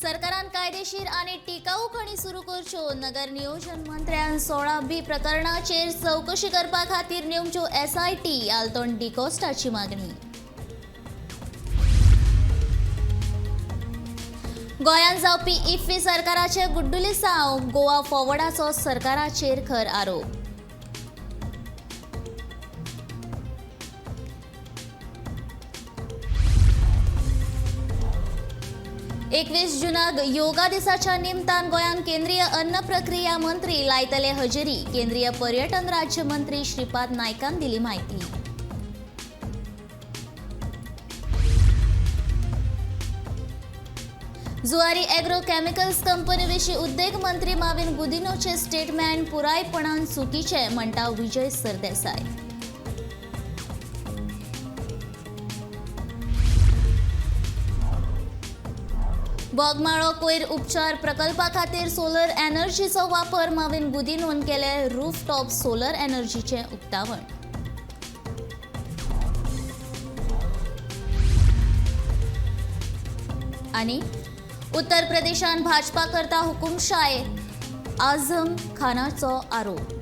सरकारान कायदेशीर आनी टिकाऊ खणी सुरू करच्यो. नगर नियोजन मंत्र्यान 16B प्रकरणाचेर चवकशी करपा खातीर नेमच्यो SIT. Alton डिकोस्टाची मागणी. गोंयांत जावपी इफ्फी सरकाराचे गुड्डुली साव. गोवा फॉरवर्डाचो सरकाराचेर खर आरोप. 21 जूनाक योगा दिसाच्या निमतान गोंयांत केंद्रीय अन्न प्रक्रिया मंत्री लायतले हजेरी. केंद्रीय पर्यटन राज्य मंत्री श्रीपाद नायकान दिली माहिती. जुआरी एग्रो केमिकल्स कंपनी विशीं उद्देग मंत्री माविन गुदिनोचे स्टेटमेंट पुरायपणान चुकीचे म्हणटा विजय सरदेसाय. बोगमाळो कोयर उपचार प्रकल्पा खातीर सोलर एनर्जीचो वापर. माविन गुदिनोन केले रूफटॉप सोलर एनर्जीचे उक्तावण. आनी उत्तर प्रदेशान भाजपा करता हुकुमशाय, आझम खानाचो आरोप.